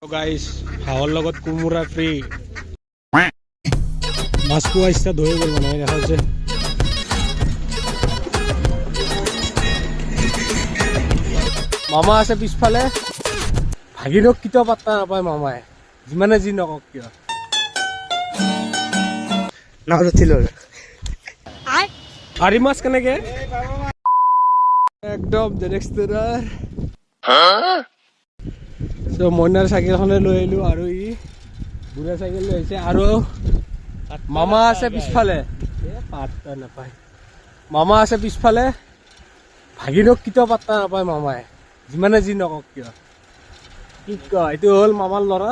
গাইছ, হাঁহৰ লগত কোমোৰা ফ্ৰী। মাছ পোৱা ষ্টাৰ্ট হৈ গ'ল। মানে দেখা হৈছে মামা আছে পিছফালে। ভাগিনক কেতিয়াও পাত্তা নাপায় মামাই, যিমানে যি নকওক কিয়। নাও উঠিলো। আৰি মাছ কেনেকে? একদম জেনেক্সটাৰ। চ' মইনাৰ চাইকেলখনে লৈ আহিলোঁ আৰু ই বুঢ়া চাইকেল লৈ আহিছে আৰু মামা আছে পিছফালে। এ পাত্তা নাপায়। মামা আছে পিছফালে। ভাগিনক কেতিয়াও পাত্তা নাপায় মামাই, যিমানে যি নকওক কিয়। কি কয়, এইটো হ'ল মামাৰ ল'ৰা।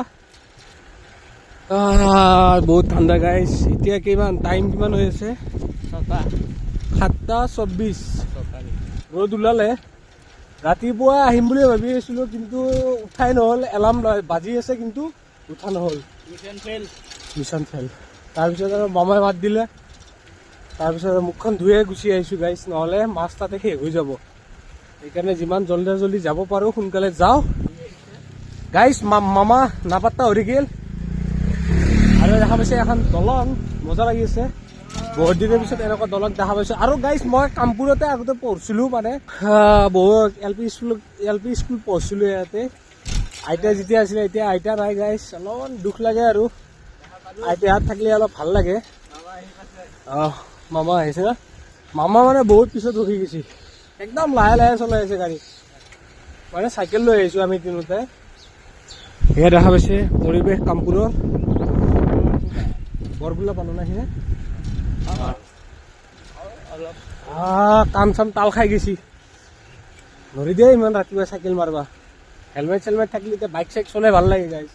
বহুত ঠাণ্ডা গাইছ। এতিয়া কিমান টাইম, কিমান হৈ আছে? 6টা। 7:24। ৰ'দ ওলালে। ৰাতিপুৱা আহিম বুলি ভাবি আছিলোঁ, কিন্তু উঠাই নহ'ল। এলাৰ্ম বাজি আছে, কিন্তু উঠা নহ'ল। Mission fail. Mission fail. তাৰপিছত আৰু মামাই মাত দিলে, তাৰপিছত মুখখন ধুয়ে গুচি আহিছোঁ গাইছ। নহ'লে মাছ তাতে শেষ হৈ যাব। সেইকাৰণে যিমান জলদি জলদি যাব পাৰোঁ, সোনকালে যাওঁ গাইছ। মামা নাপাত্তা হৈ থাকিল। আৰু দেখা পাইছে এখন দলং, মজা লাগি আছে। বহুত দিনৰ পিছত এনেকুৱা দলং দেখা পাইছোঁ। আৰু গাইছ, মই কামপুৰতে আগতে পঢ়িছিলোঁ, মানে বহুত এল পি স্কুল পঢ়িছিলোঁ ইয়াতে, আইতা যেতিয়া আছিলে। এতিয়া আইতা নাই গাইছ, অলপমান দুখ লাগে। আৰু আইতাহাত থাকিলে অলপ ভাল লাগে। অঁ, মামা আহিছে না? মামা মানে বহুত পিছত ৰখি গৈছে। একদম লাহে লাহে চলাই আছে গাড়ী। মানে চাইকেল লৈ আহিছোঁ আমি তিনিওটাই। সেয়া দেখা পাইছে পৰিৱেশ কামপুৰৰ। বৰগোলা পালো না সিনে। অলপ। কাম চাম তাল খাই গৈছি। নৰি দিয়ে ইমান ৰাতিপুৱা চাইকেল মাৰবা। হেলমেট চেলমেট থাকিলে এতিয়া বাইক চাইক চলাই ভাল লাগে গাইছ।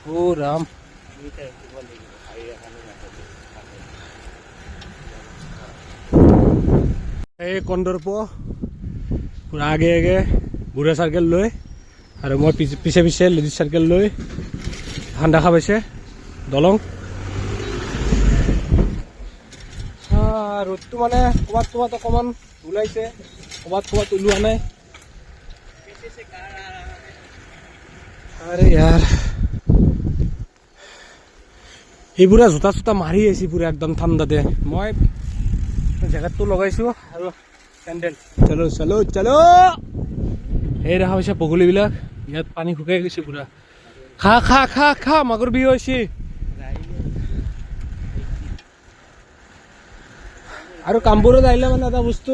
অ' ৰাম। উঠিব লাগিব। এখনো নাথাকে। এই কন্দৰ্প পুৰা আগে আগে বুঢ়া চাইকেল লৈ আৰু মই পিছে পিছে লেডিজ চাইকেল লৈ। এখন দেখা পাইছে দলং। ৰ'দটো মানে ক'ৰবাত ক'ৰবাত অকণমান ওলাইছে, ক'ৰবাত ক'ৰবাত ওলোৱা নাই। আৰে ইয়াৰ, এই পুৰা জোতা চোতা মাৰি আহিছে পুৰা একদম ঠাণ্ডাতে। মই জেকেটটো লগাইছোঁ আৰু চেণ্ডেল। চলো চলো চলো। এই দেখা পাইছে বগলীবিলাক, ইয়াত পানী শুকাই গৈছে পুৰা। খা খা খা খা, মাঘৰ বিহু হৈছে। আৰু কামপুৰত আহিলে মানে এটা বস্তু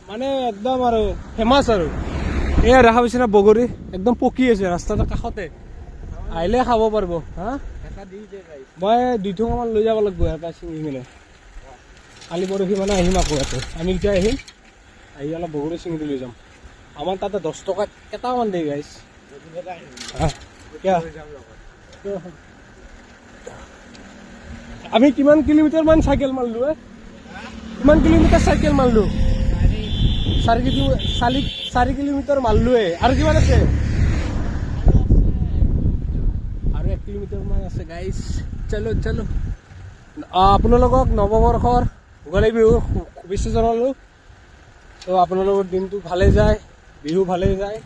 মানে একদম আৰু ফেমাছ আৰু এয়া দেখা পাইছে না, বগৰী একদম পকি আছে ৰাস্তাটোৰ কাষতে। আহিলে খাব পাৰিব। হা। এটা দি দে গাইছ। মই 2 ঠোঙামান লৈ যাব লাগিব ইয়াৰ পৰা ছিঙি কিনে। কালি পৰহি মানে আহিম আকৌ ইয়াতে। আমি যেতিয়া আহিম, আহি অলপ বগৰী ছিঙি লৈ যাম। আমাৰ তাতে 10 টকা কেইটামান দিয়ে গাইছ। কিয়? আমি কিমান কিলোমিটাৰ মান চাইকেল মাৰিলো এ? কিমান কিলোমিটাৰ চাইকেল মাৰিলো? 4 কিলোমিটাৰ মাৰিলোৱে। আৰু কিমান আছে? আৰু 1 কিলোমিটাৰ মান আছে গাইছ। চলো চলো। আপোনালোকক নৱবৰ্ষৰ ভোগালী বিহুৰ শুভেচ্ছা জনালোঁ। ত' আপোনালোকৰ দিনটো ভালে যায়, বিহু ভালে যায়।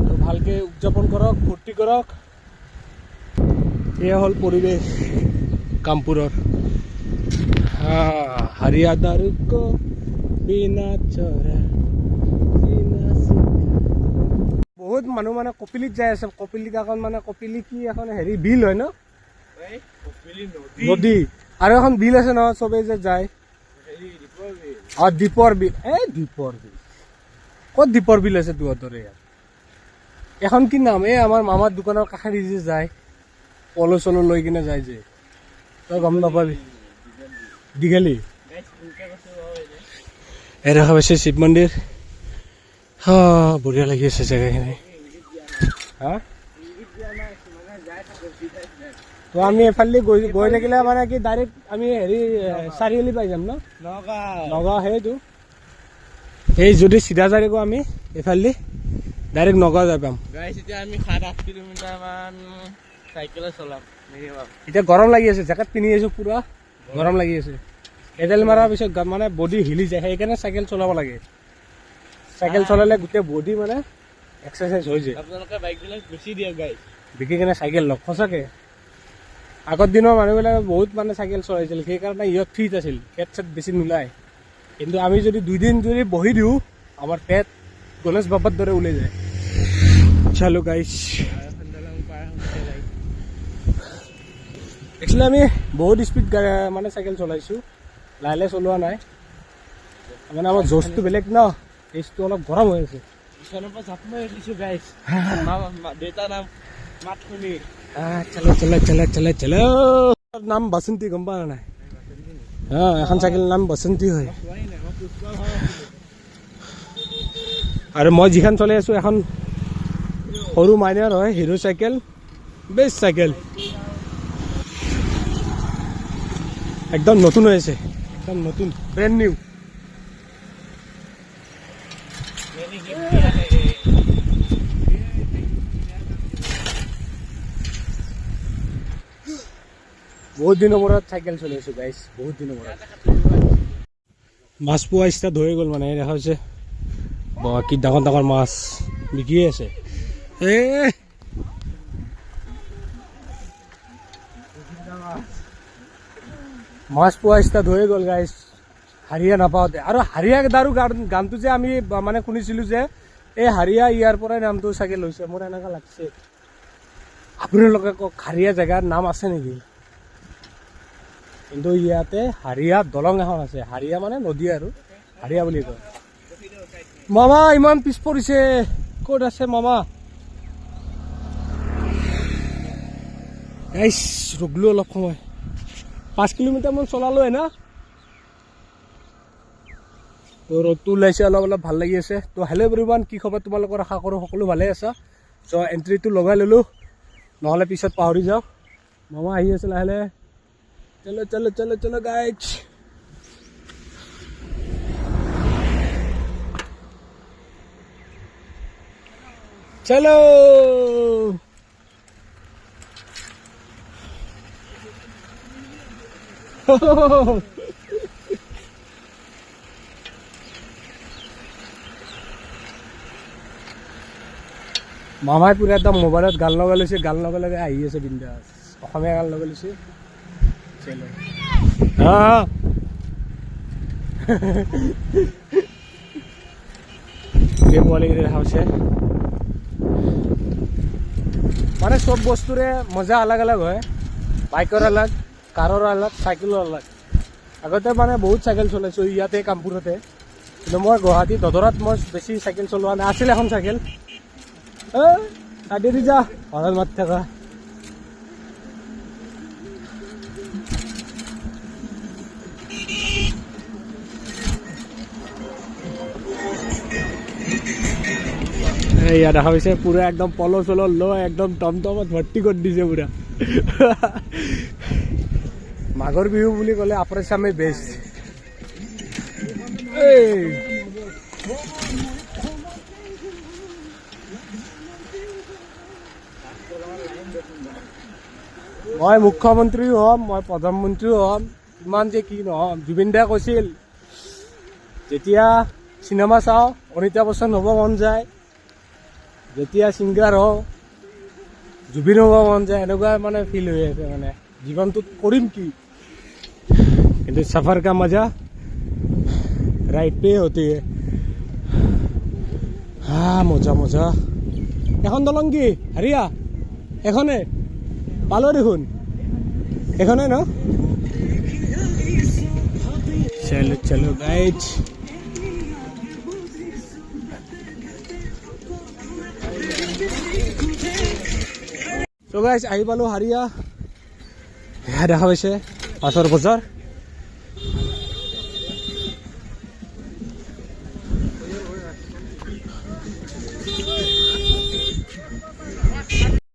ত' ভালকৈ উদযাপন কৰক, ফূৰ্তি কৰক। এয়া হ'ল পৰিৱেশ কামপুৰৰ। হাৰিয়া দাৰুক বিনা চৰা বিনা বহুত মানুহ মানে কপিলিত যাই আছে। কপিলিত এখন মানে কপিলি কি এখন হেৰি বিল হয় ন? নদী। আৰু এখন বিল আছে নহয়, চবেই যে যায়। অ, দীপৰ বিল। এই দীপৰ বিল ক'ত? দীপৰ বিল আছে তহঁতৰ ইয়াত? এখন কি নাম, এই আমাৰ মামাৰ দোকানৰ কাষেদি যে যায়, পল চলো লৈ কিনে যায় যে, তই গম নাপাবি। দীঘলী। এই দেখা পাইছে শিৱ মন্দিৰ। হা, বঢ়িয়া লাগি আছে জেগাখিনি। হা, তো আমি এফালে গৈ গৈ থাকিলে মানে কি ডাইৰেক্ট আমি হেৰি চাৰিআলি পাই যাম ন? নগাঁও। নগাঁও। সেইটো এই যদি চিধা যাই থাকোঁ আমি এইফালেদি, ডাইৰেক্ট নগাঁও যাই পাম। গাইছ, এতিয়া আমি 7-8 কিলোমিটাৰ মান চাইকেলে চলাম মিনিমাম। এতিয়া গৰম লাগি আছে, জেকেট পিন্ধি আহিছোঁ, পুৰা গৰম লাগি আছে। পেডেল মৰাৰ পিছত মানে বডি হিলি যায়, সেইকাৰণে চাইকেল চলাব লাগে। চাইকেল চলালে গোটেই বডি মানে এক্সাৰচাইজ হৈ যায়। আপোনালোকে বাইকবিলাক বেছি দিয়ক গাইজ। বিকি কিনে চাইকেল লওক। সঁচাকৈ আগৰ দিনৰ মানুহবিলাকে বহুত মানে চাইকেল চলাইছিল, সেইকাৰণে ইহঁত ফিট আছিল, পেট চেট বেছি নোলায়। কিন্তু আমি যদি দুদিন যদি বহি দিওঁ, আমাৰ পেট গণেশ বাবাৰ দৰে ওলাই যায়। চলো গাইছ। এখন দলং পাৰ হৈছে গাইজ। একচুৱেলি আমি বহুত স্পীড মানে চাইকেল চলাইছোঁ, লাহে লাহে চলোৱা নাই। মানে আমাৰ জোচটো বেলেগ ন, তেজটো অলপ গৰম হৈ আছে। বিচনাৰ পৰা জাপ মাৰি দিছোঁ গাইজ, দেউতাৰ নাম মাত শুনি। চলো চলো চলো চলো চলো। নাম বাসন্তী, গম পোৱা নাই? অঁ, এখন চাইকেলৰ নাম বসন্তী হয়। চোৱাই নাই, মই পুষ্পা ভাব আছিলোঁ। আৰু মই যিখন চলাই আছোঁ, এখন সৰু মাইনাৰ হয়, হিৰ' চাইকেল, বেষ্ট চাইকেল, একদম নতুন হৈ আছে, একদম নতুন, ব্ৰেণ্ড নিউ। মেৰী গিফ্ট দিয়া হে। বহুত দিনৰ মূৰত চাইকেল চলাই আছোঁ গাইছ, বহুত দিনৰ মূৰত। মাছ পোৱা ষ্টাৰ্ট হৈ গ'ল। মানে দেখা হৈছে, বা কি ডাঙৰ ডাঙৰ মাছ বিকিয়ে আছে। এ মাছ পোৱা ষ্টাৰ্ট হৈ গ'ল গাইছ, হাৰিয়া নাপাওঁতে। আৰু হাৰিয়া দাৰু গানটো যে আমি মানে শুনিছিলোঁ যে, এই হাৰিয়া ইয়াৰ পৰাই নামটো চাগে লৈছে, মোৰ এনেকুৱা লাগছে। আপোনালোকে কওক, হাৰিয়া জেগাৰ নাম আছে নেকি? কিন্তু ইয়াতে হাৰিয়া দলং এখন আছে। হাৰিয়া মানে নদী আৰু হাৰিয়া বুলি কয়। মামা ইমান পিছ পৰিছে, ক'ত আছে মামা? গাইছ, ৰগলো অলপ সময়, 5 কিলোমিটাৰমান চলালোৱে না। তো ৰ'দটো ওলাইছে অলপ অলপ, ভাল লাগি আছে। তো হেল্ল' এভৰিৱান, কি খবৰ তোমালোকৰ? আশা কৰোঁ সকলো ভালে আছা। চ' এণ্ট্ৰিটো লগাই ল'লোঁ, নহ'লে পিছত পাহৰি যাওঁ। মামা আহি আছে লাহে লাহে। চলো চলো চলো চলো গাইজ। চলো। মামাই পুৰা একদম মোবাইলত গান লগাই লৈছে, গান লগাই লগাই আহি আছে, বিন্দাছ অসমীয়া গান লগাই লৈছে। চলো। হা, এই পোৱালিকেইটা দেখা হৈছে। মানে চব বস্তুৰে মজা আলাগ আলাগ হয়, বাইকৰ আলাগ, কাৰৰ আলাগ, চাইকেলৰ আলাগ। আগতে মানে বহুত চাইকেল চলাইছোঁ ইয়াতে কামপুৰতে, কিন্তু মই গুৱাহাটী দদৰাত মই বেছি চাইকেল চলোৱা নাই। আছিল এখন চাইকেল। এ চাইডে দি যা, হৰণ মাত থকা। এয়া দেখা পাইছে, পুৰা একদম পল চল লৈ একদম টমটমত ভৰ্তি কৰি দিছে পুৰা। মাঘৰ বিহু বুলি ক'লে আপাৰ আছামে বেষ্ট। এই মই মুখ্যমন্ত্ৰীও হ'ম, মই প্ৰধানমন্ত্ৰীও হ'ম, ইমান যে কি নহ'ম। জুবিন দাই কৈছিল, যেতিয়া চিনেমা চাওঁ অমিতাভ বচ্চন হ'ব মন যায়, যেতিয়া ছিংগাৰ হওঁ জুবিন হ'ব মন যায়। এনেকুৱা মানে ফিল হৈ আছে, মানে জীৱনটোত কৰিম কি? কিন্তু सफर का मजा राइड पे होती है। হা, মজা মজা। এখন দলং কি হাৰিয়া? এখনে পালো দেখোন, এখনে ন। চলো চলো গাইজ। চ' গাইজ, আহি পালোঁ হাৰিয়া। সেয়া দেখা পাইছে মাছৰ বজাৰ।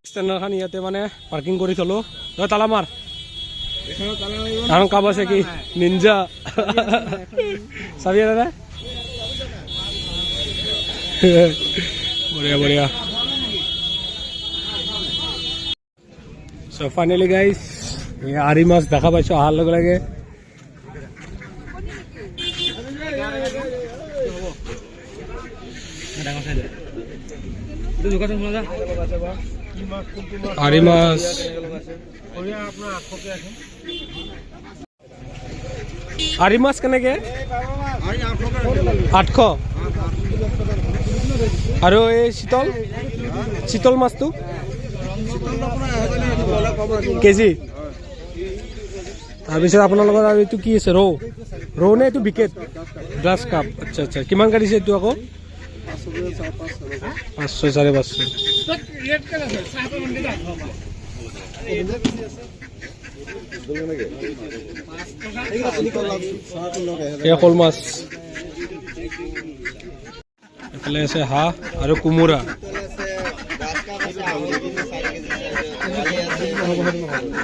ষ্টেণ্ডাৰখন ইয়াতে মানে পাৰ্কিং কৰি থলো। তই তালা মাৰ। কাৰণ কাম আছে কি নিঞ্জা চাবি দাদা। বঢ়িয়া বঢ়িয়া। চ' ফাইনেলি গাইজ, আৰি মাছ দেখা পাইছোঁ অহাৰ লগে লগে। আৰি মাছ। আৰি মাছ কেনেকে? 800। আৰু এই চিতল, চিতল মাছটো কেজি? তাৰপিছত আপোনালোকৰ আৰু এইটো কি আছে? ৰৌ, ৰৌ নে এইটো বিকেট? Glass cup. আচ্ছা আচ্ছা, কিমান কাটিছে এইটো আকৌ? 500, 550। এয়া শ'ল মাছ। এইফালে আছে হাঁহ আৰু কোমোৰা।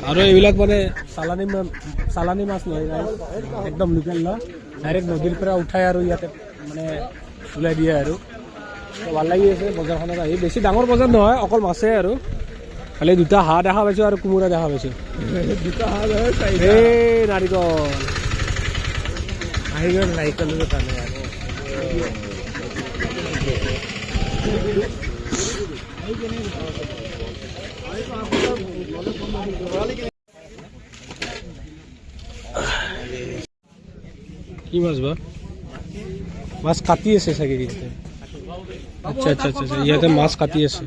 আৰু এইবিলাক মানে চালানী, চালানী মাছ নহয়, একদম লোকেল ন, ডাইৰেক্ট নদীৰ পৰা উঠাই আৰু ইয়াতে মানে ওলাই দিয়ে আৰু। ভাল লাগি আছে বজাৰখনত আহি। বেছি ডাঙৰ বজাৰ নহয়, অকল মাছেই আৰু। খালি দুটা হাঁহ দেখা পাইছোঁ আৰু কোমোৰা দেখা পাইছোঁ। এই নাৰিকল আহি গ'ল, নাৰিকলৰ দোকানে। কি মাছ বা? মাছ কাটি আছে চাগে ইয়াতে। আচ্ছা আচ্ছা আচ্ছা, ইয়াতে মাছ কাটি আছে।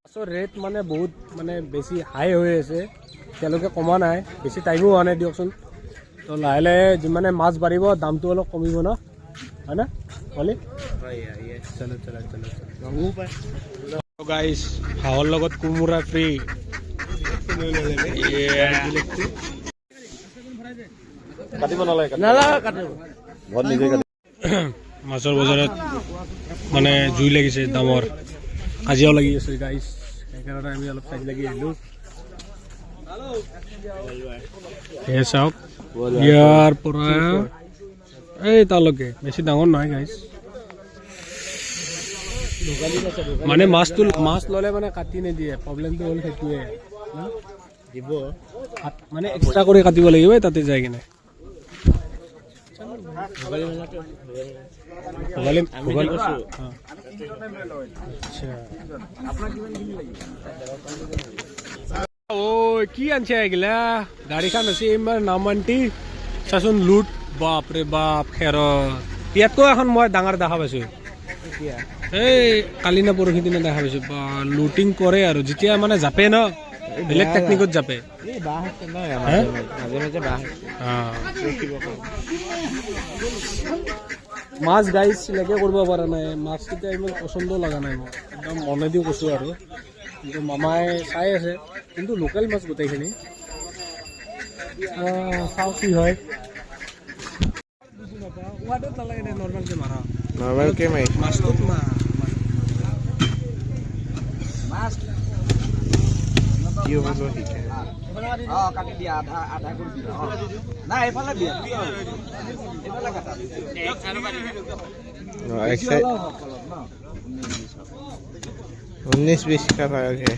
মাছৰ ৰেট মানে বহুত মানে বেছি হাই হৈ আছে, তেওঁলোকে কমা নাই, বেছি টাইমো হোৱা নাই দিয়কচোন। তো লাহে লাহে যিমানে মাছ বাঢ়িব দামটো অলপ কমিব ন, হয় না? বলি চলো চলো চলো চলো। গাইছ, হাঁহৰ লগত কোমোৰা ফ্ৰী। কাটিব নালাগে। মাছৰ বজাৰত মানে জুই লাগিছে, দামৰ কাজিয়াও লাগি আছে গাইছ, সেইকাৰণে আমি অলপ চাইড লাগি আহিলোঁ। সেয়ে চাওক, ইয়াৰ পৰা এই তালৈকে বেছি ডাঙৰ নহয় গাইছ। মানে মাছটো, মাছ ল'লে মানে কাটি নিদিয়ে, প্ৰব্লেমটো হ'ল সেইটোৱে। দিব মানে এক্সট্ৰা কৰি কাটিব লাগিব তাতে যাই কিনে। ভোগালী, ভোগালী। আচ্ছা, ঐ কি আনছে এইগিলা? গাড়ীখন আছে ইমান নাম আন্টি চাচোন, লুট, বাপৰে বাপ। খেৰৰ ইয়াতকৈ এখন মই ডাঙৰ দেখা পাইছো, এই কালি না পৰহি দিনা দেখা পাইছো। বা লুটিং কৰে আৰু যেতিয়া মানে জাপে ন, বেলেগ টেকনিকত জাপে। মাছ গাইজ চিলেকে কৰিব পৰা নাই, মাছকেইটা ইমান পচন্দ লগা নাই মোৰ, একদম মনে দি কৈছোঁ আৰু। কিন্তু মামাই চাই আছে, কিন্তু লোকেল মাছ গোটেইখিনি। চাওঁ কি হয়। নৰ্মেলকে মাৰি মাছটোত কি হ'ব শিকাই। কাটি দিয়া, আধা আধা কৰি দিয়া। নাই, এইফালে দিয়া, এইফালে কাটা। एक साइड 19-20 का फर्क है।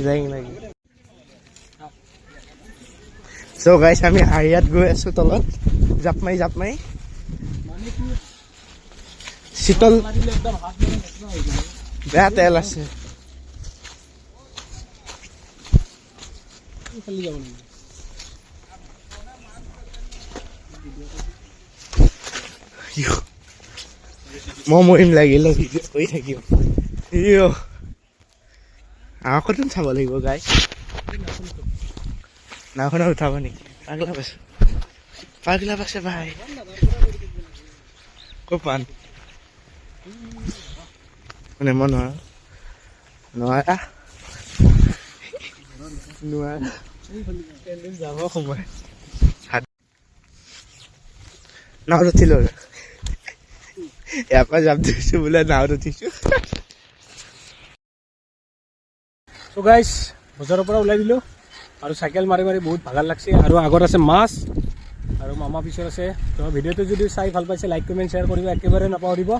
যাই নাকি? চ' গাইছ, আমি হাৰিয়াত গৈ আছো তলত, জাপ মাৰি জাপ মাৰি। শীতল, বেয়া তেল আছে। খেলি যাব লাগিব। মই মৰিম লাগিলে, ভিডিঅ' কৰি থাকিম। ইয়, আকৌতো চাব লাগিব গাই। নাওখনত উঠাব নেকি? পাগলা পাইছো, পাগলা পাইছে ভাই। ক'ত পান মানে মই নোৱাৰো, নোৱাৰা নোৱাৰা যাব সময়। নাৱত উঠিলো আৰু ইয়াৰ পৰা জাপ দিছো বোলে, নাৱত উঠিছো। চ' গাইজ, বজাৰৰ পৰা ওলাই দিলোঁ আৰু চাইকেল মাৰি মাৰি বহুত ভাগৰ লাগছে। আৰু আগত আছে মাছ আৰু মামা পিছত আছে। তো ভিডিঅ'টো যদি চাই ভাল পাইছে, লাইক, কমেণ্ট, শ্বেয়াৰ কৰিব একেবাৰে নাপাহৰিব।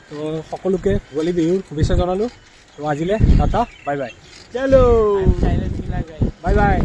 তো সকলোকে ভোগালী বিহুৰ শুভেচ্ছা জনালোঁ। তো আজিলৈ টাটা, বাই বাই, চলো, বাই বাই।